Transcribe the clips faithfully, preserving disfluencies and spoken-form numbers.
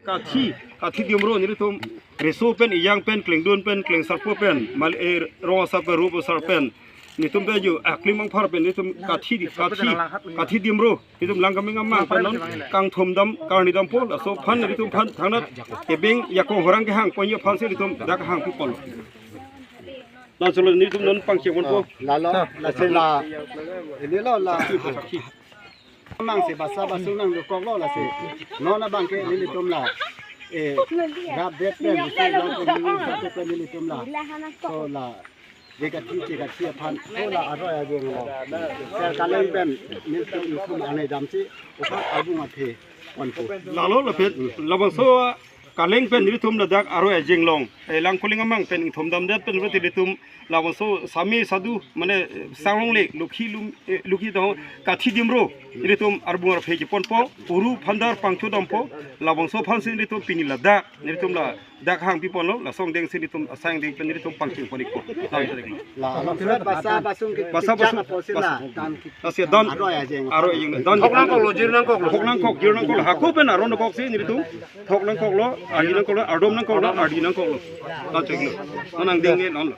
Kathi, kathi dimro nelitum reso pen, ejang pen, klengdun pen, klengsarpo pen, mal e rong asar pen, rup asar pen. Nelitum ta jo aklim angphar pen nelitum kathi di, kathi, kathi dimro. Nelitum Langkameng amang pen non kangthum dam, karni dampo, laso aphan nelitum aphan thangnat kebeng jakong horang kehang ponji aphan si nelitum dak hangpipon. Laso lo nelitum non pangcheng ponpo. Lalo, lasi la, ini lo la. Amang si basa basung nangdokoklo lasi. Non abang ke nelitum la. Eh, rap det pen, bisi lo pen, nelitum la. So la. Dekathi, dekathi aphan, so la aroi ajeng lo. Sir Kaleng pen, nelitum ikhum anai damsi, uphan arbung athe ponpo. Lalo lapet, labangso Kaleng pen nelitum ladak aroi ajeng along. Eh, Langkuling amang pen ingthum damdet pen berarti nelitum labangso Sami Sadu, mane, eh, Sanglongle, Lokhi lum, eh, Lokhi tong, kathi dimro. Nelitum arbung arphe cheponpo, uru phandar pangcho dampo, labangso aphan si nelitum pini ladak, nelitum ladak hangpiponlo, laso angdeng si nelitum asai angdeng pen nelitum pangcheng pon ikpo. La, la, basa basung ke basa basung, apo si la, basa. Dan ki, lasi dan aroi ajeng. Aroi ajeng, dan thok nangkoklo, jir nangkoklo. Thok nangkok, jir nangkoklo. Hako pen aron nangkok si nelitum. Thok nangkoklo, ardi nangkoklo, ardom nangkoklo, ardi nangkoklo. Dan cheklo. Non angdeng ne nonlo.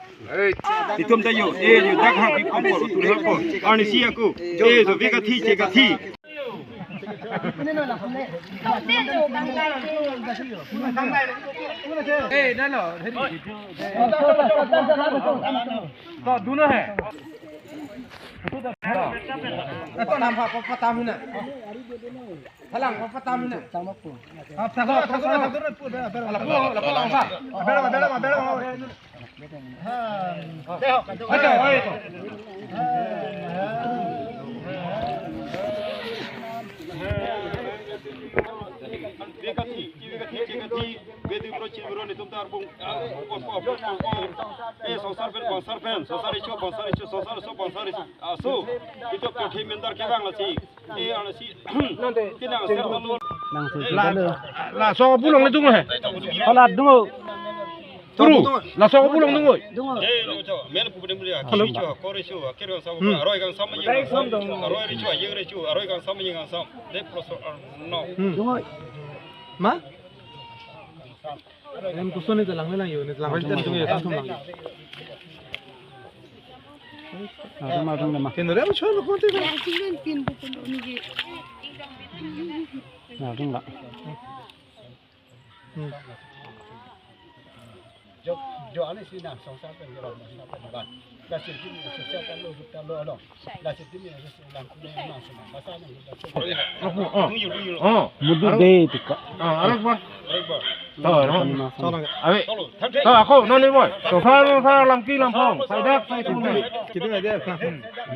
Nelitum ta jo, eh, jo dak hangpipon ko, tu hangpipon. Arnisi ako, eh, jo bekathi, chekathi. Eh, nalo. To, duno hai. Patam ha, patam hina. Thalang, patam hina. Lapu, lapu, lapu, lapu. Bekathi, bekathi, bekathi, bedi bro, chi bro, nelitum ta arbung, ah, pon, pon, pon, pon. Eh, songsar pen, songsar pen, songsar icho, songsar icho, songsar icho, songsar icho. Aso, itum kathi mendar kevang lasi. Eh, arnisi. Tinang ser talo. Nang si la, dalo. Laso pulang nelitum he. Hala dungo. Turu, laso pulang dungo. Dungo. Eh, lo cho, men pu dem dia. Halo. Cho, kore cho, kere sa, hmm, aroi kangsam, aroi cho, aroi kangsam, kangsam. De proso, ah, no. Hmm. Dungo. Ma? Em kusoni telang lang yo, ni telang. Oi, telang yo, telang lang. Arum, arum nama. Kino re, mo chon ko te. Arum la. Hmm. Jo, jo, ani si na, songsar pen, jo, songsar pen, ba. Lasi timi, songsar pen lo, ta lo, lo. Lasi timi, Langkuling amang si na, basa nang, basa. Lapu, oh. Oh. Mudu de tika. Ah, arak ba. Arak ba. To, no. Awe. To, ako, non ni boy. To, far, far, Langki, Langphong. Sai dak, sai thum.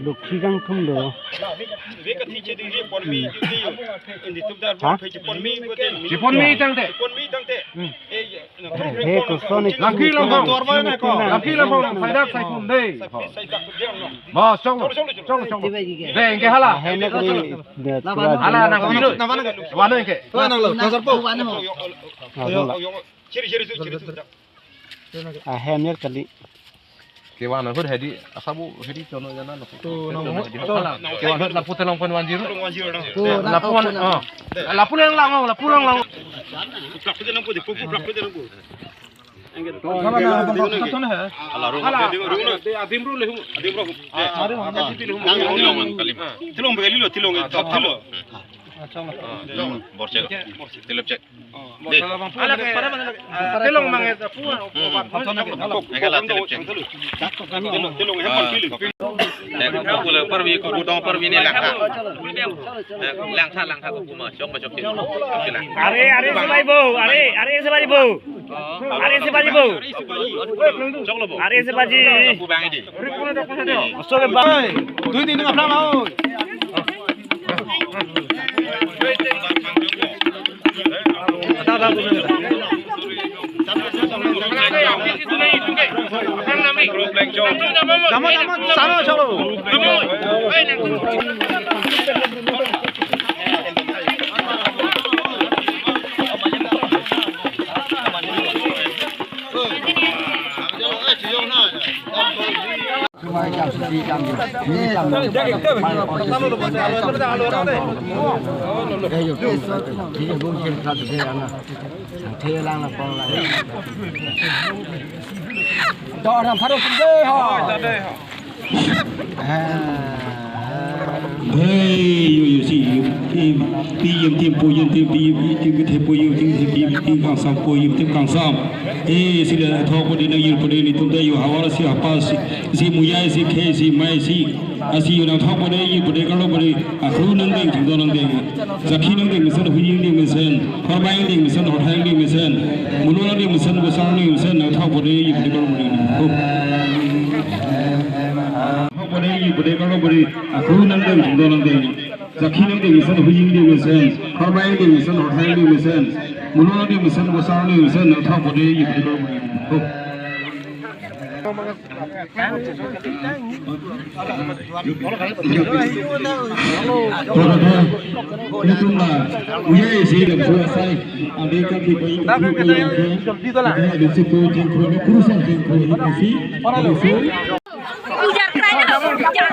Lokhi kangthum do. Ha? Chepon mi tangte. Chepon mi tangte. Hmm. He, koson ni. Langki, Langphong. Langki, Langphong. Sai dak, sai thum de. Bas, chong. Chong, chong. De, anke hala. He, ne kali. Hala nang kilo. Wano anke. Wano lo, kasar po. Ahem yer kali. Kevan ahut hedi, asabu hedi chono jana lo. Tu nang mo. Kevan ahut lapu telong pen one zero. Lapu wan, oh. Lapu lang lang, lapu lang lang. Mana, mana, mana, mana, mana, he? Ala, rung, rung, rung. Adim rung lehung. Adim rung. Ah, adim rung. Tilong begali lo, tilong, tilong. Borcek. Tilep cek. Ala ke, telong mang eta pu. Enggak lah, tilep cek. Tilong, tilong, eh, pon pilih. Dek, pula parvi ko, dudong parvi ne langkha. Langkha, langkha ko kuma, chok ma chok ke. Are, are sebai bo, are, are sebai bo. Are sebai bo. Chok lo bo. Are sebai. Pu bang di. Oso ke bang. Dui tin ngaplang mau. Damo, damo, saro, saro. Hey, yo, yo, si, yo, tim, pi, yim, tim, po, yim, tim, pi, yim, tim, kethe, po, yim, tim, kethe, pi, yim, tim, kangsam, po, yim, tim, kangsam. Eh, si le thok pade nang yil pade nelitum ta yo havar si hapas si, si muyai si khei si mai si, asi yo nangthok pade yil pade karlo pade, akru nangdeng, chingdo nangdeng. Sakhi nangdeng mesen, huji nangdeng mesen, horbai nangdeng mesen, horthai nangdeng mesen, mulu nangdeng mesen, gosar nangdeng mesen, nangthok pade yil pade karlo pade. Oh. Thok pade yil pade karlo pade, akru nangdeng, chingdo nangdeng. Sakhi nangdeng mesen, huji nangdeng mesen, horbai nangdeng mesen, horthai nangdeng mesen, mulu nangdeng mesen, gosar nangdeng mesen, nangthok pade yil pade karlo pade. Oh. Ilitum la, uya isi dan suasai, adi kaki bayi kaki bayi, ada di situ jengkro, kurusang jengkro, isi, isi. Pujar kerajaan, pujar.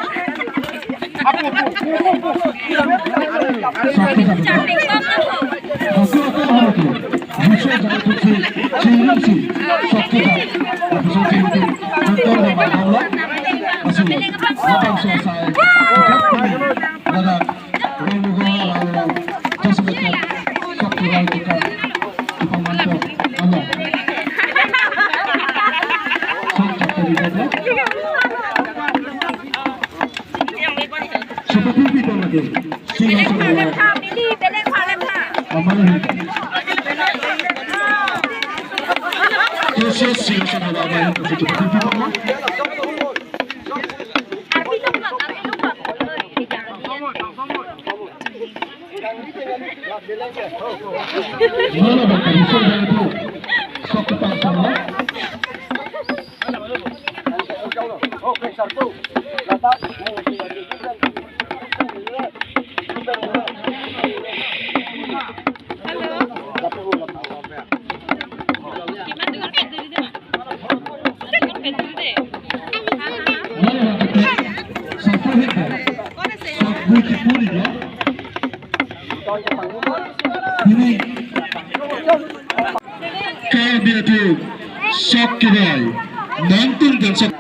Seperti itu lagi. Singhason hawa. Aman. Terus singhason hawa, aman. Mana Bapak bisa itu? Sok kepala sama. Karbi atum sok kevai, nangtum pen sok.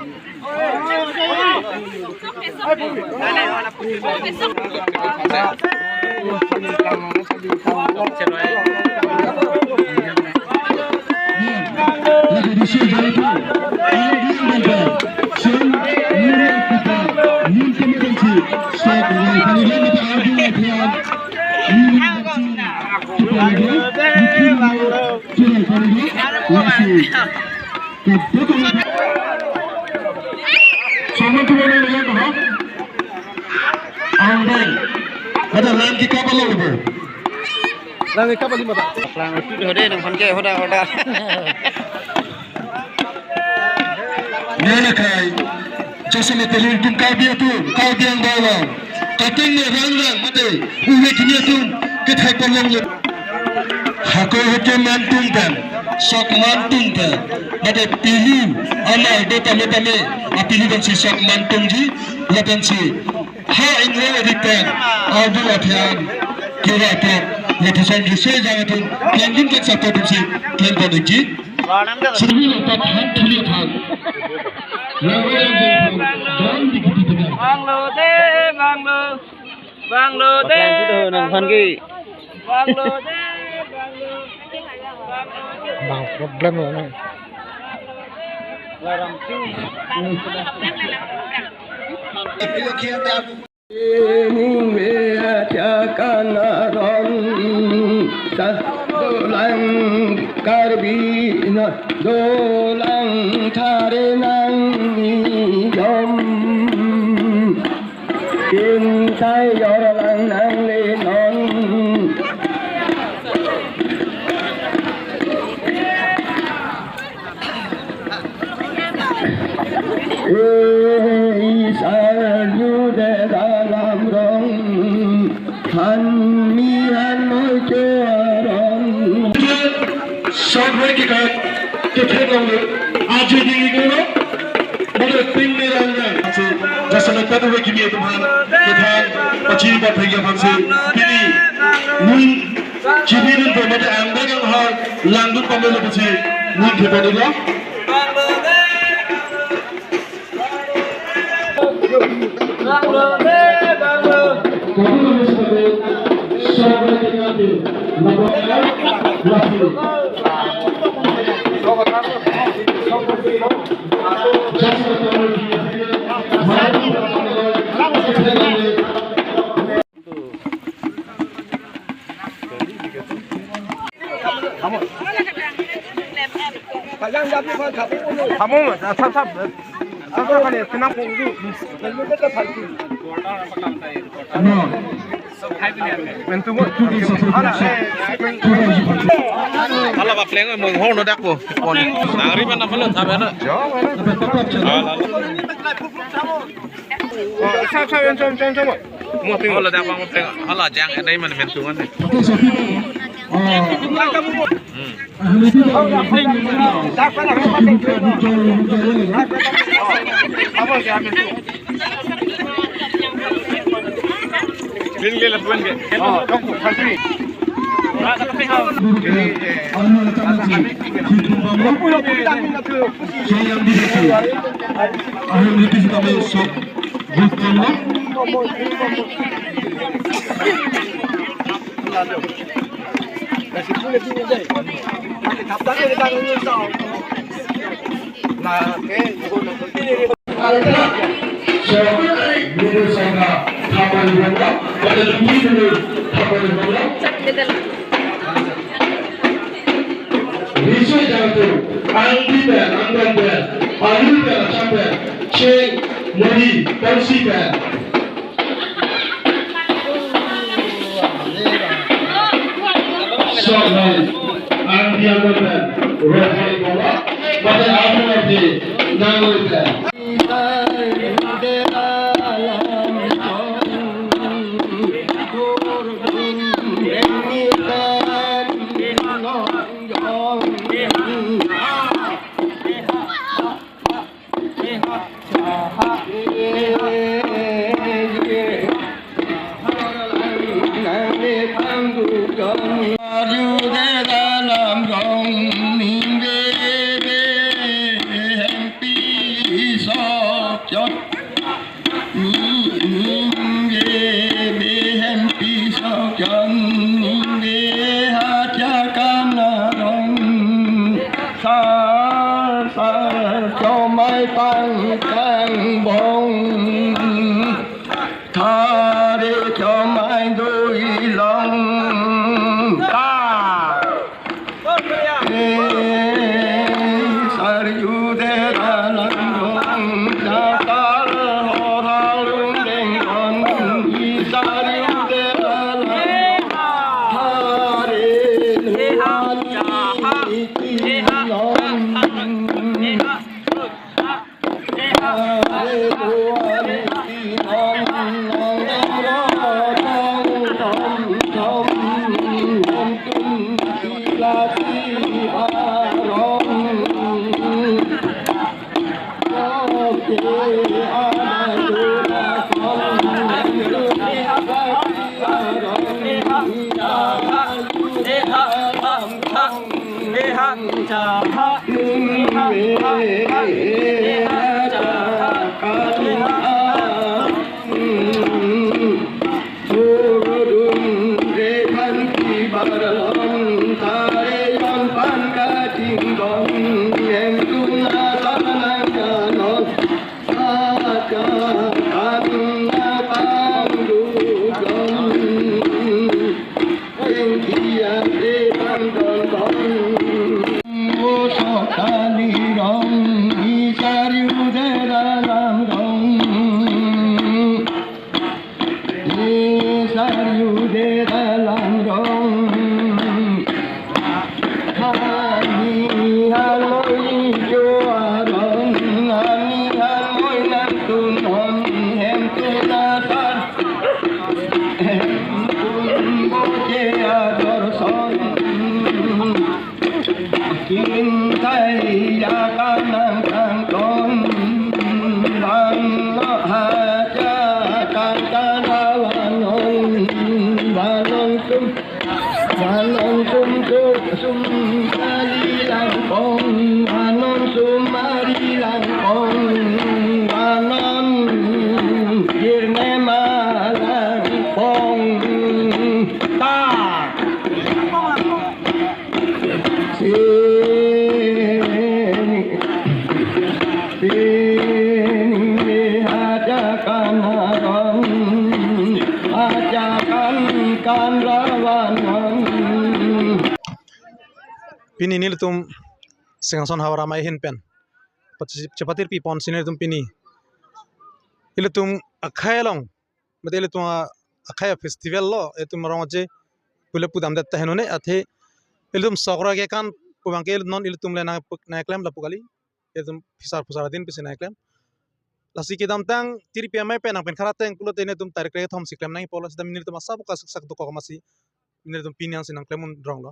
Sama tu mana dengan tu, ha? Ang dai. Ada lang kita apa lagi, bro? Lang kita apa lima tak? Lang itu dah deh, nang panjai hoda hoda. Nana kai, jasa mete ilitum Karbi atum, Karbi Anglong. Kating ne rang rang mate, uwe kini atum, kethai palong le. Hako hoke mantung pen, sok mantung pen, mate pili, ama do tame tame, apili pensi sok mantung ji, lapensi. Ha ingwe ripen, adu athian, kira pen, lapuson risoi jang atum, klangdun pen sapo atumsi, klang panik ji. Sirbi lo pat han thuli than. Lawe yang jengpon, don di kiti tengah. Banglo de, banglo. Banglo de, banglo. Nang phan ke. Banglo de, banglo. Banglo de. Bang problem lo na. Larang sing. Ning me achakan aron ta dolang Karbi na dolang thare nang nijom. Kintai yor lang nang le non. Ei sarju de dalam rong han mi han moi cho arong. Sok roi ke kan ke thek long le. Ajo ding iko lo. Bole ping ne lang lang. Tadu we kimi atum aphan kethan pachini pathengji aphansi pini nung chini nung pemate angdeng anghar langdun pamelo pusi nung thepanilo. Kamu, sap, sap, sap, sap, kali, tenang, kok, itu. Mentu mo. Hala, eh, hala ba pleng mo hor no dak ko. Pon. Nangri mana pala thabe na. Sap, sap, yang, yang, yang, yang. Mo ping hala dak mo pleng. Hala jang, eh, dai mana mentu mo. Hmm. Riso jangtu, angdi pen, angdong pen, alu pen, acham pen, cheng, modi, pensi pen. Sok noi, angdi angdong pen, rohai bola, mate abu abdi, nangoi pen. Ningke behempi sokjon, ningke behempi sokjon, ningke hachakan arong, sar sar chomai pangkang bong, thari chomai dui long ta. Sarju de dalang rong, jatar hor halung deng ron. Sarju de dalang, hare luani kilong. Pini, pini ajakan aron, ajakan kan rawanan. Pini nelitum Singhason Havar Amei ahin pen pati-, chepatirpi ponsi nelitum pini ilitum akhei along, mate ilitum a-, akhei festival lo, ilitum arong aje pule pudamdet ta henone, athe ilitum sok roi kekan pu abangke non ilitum le nang puk-, nangklem lapu kali, ilitum phisar phusar adin pensi nangklem. Lasi kedamtang tiri pi amei pen nangpinkharateng pulote nelitum tarik kre-thom si klem nangpo, lasi dam nelitum asap kasak sak dokok amatsi nelitum pini ansi nangklem un rong lo.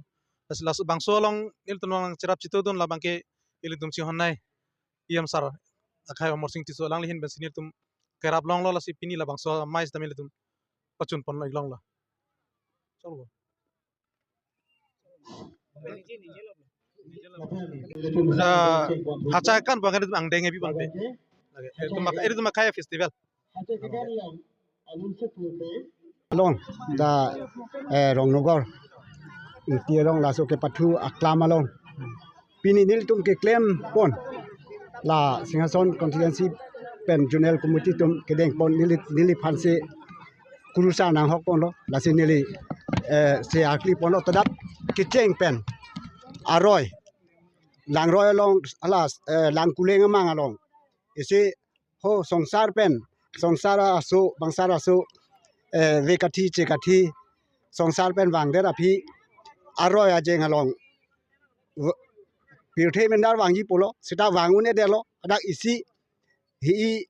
Lasi laso bangso along nelitum nangcherap chitudun, labangke ilitum chinghon nei E M sir, akhei Amar Sing Tisso, alangli ahin pensi nelitum kerap longlo, lasi pini labangso amei sitame ilitum pachun ponlo, ik longlo. Chalo. Ah, hacha kan bang ilitum angdeng ebi bang pe. Lake, ilitum mak-, ilitum akhei festival. Along, dak, eh, Rongnogor, Ingti along laso kepathu aklam along pini nelitum keklem pon, la Singhason constituency pen zonal committee atum kedeng pon, neli, neliphan si kurusar nanghok ponlo, lasi neli, eh, se arkli ponlo, tadap kecheng pen aroi, langroi along, hala, eh, Langkuleng amang along isi ho songsar pen, songsar aso, bangsar aso, eh, vekathi chekathi, songsar pen vangdet aphi, aroi ajeng along, v-, pirthe mendar vangji pulo, seta vang un-edetlo, hadak isi, hi-i,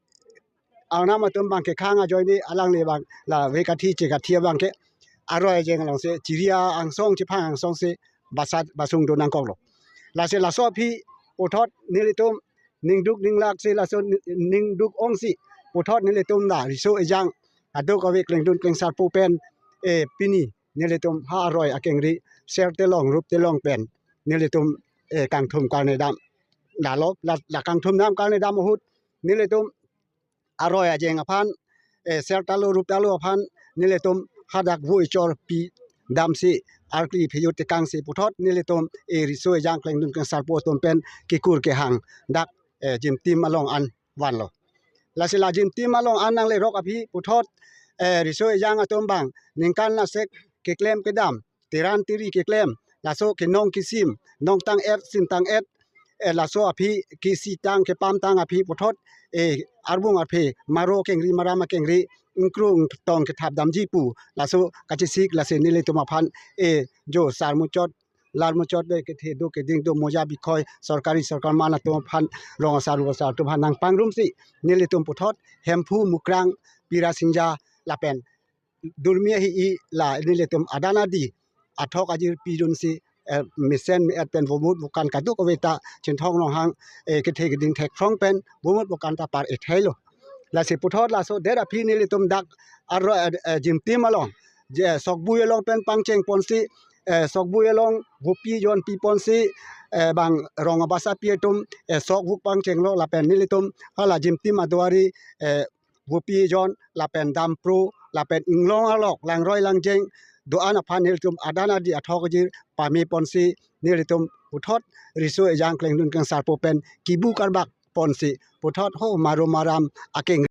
arnam atum abangke khang ajoine alangli abang, la vekathi chekathi abangke, aroi ajeng along si, chiri angsong, chephang angsong si, basat, basung do nangkoklo. Lasi laso aphi puthot nelitum ningduk ninglak si, laso ni-, ningduk ongsi puthot nelitum la riso ejang aduk ave klengdun klengsarpo pen, eh, pini nelitum ha aroi akengri ser telong rup telong pen nelitum, eh, kangthum karne dam. Lalo, la, la kangthum dam karne dam ahut nelitum aroi ajeng aphan, eh, ser talo rup talo aphan nelitum hadak vui chorpi damsi arkli phiyut tekangsi puthot nelitum, eh, riso ejang klengdun klengsarpo atum pen kekur kehang dak, eh, jimtim along an vanlo. Lasi la jimtim along an nanglerok aphi puthot, eh, riso ejang atum abang ningkan nasek keklem kedam, teran teri keklem, laso kenong kesim, nongtang-et sintang-et, eh, laso aphi kesitang kepamtang aphi puthot, eh, arbung arphe, maro akengri, maram akengri, ingkrung tong kethap damji pu laso kachesik, lasi nelitum aphan, eh, jo sar muchot, lar muchot de kethe do, keding do, moja bikhoi, sorkari sorkar man atum aphan, rong asar, rong asar atum aphan nangpangrumsi nelitum puthot Hemphu, Mukrang, Pirasingja lapen Durmi ahi-i la nelitum adan adi athok ajir pidunsi, eh, mesen me-et pen vomut vokan kaduk ave ta Chinthong Ronghang, eh, kethe keding thekthrong pen vomut vokan ta par-ethailo. Lasi puthot laso det aphi nelitum dak aroi, eh, eh, jimtim along, je Sokbui along pen pangcheng ponsi, eh, Sokbui along vopi jonpi ponsi, eh, bang rong abasapi atum, eh, sok vuk pangchenglo lapen nelitum hala jimtim aduari, eh, vopi jon lapen dampro lapen inglong alok langroi langjeng do-an aphan nelitum adan adi athok ajir pame ponsi nelitum puthot riso ejang klengdun klengsarpo pen kibu karbak ponsi puthot ho maro maram akeng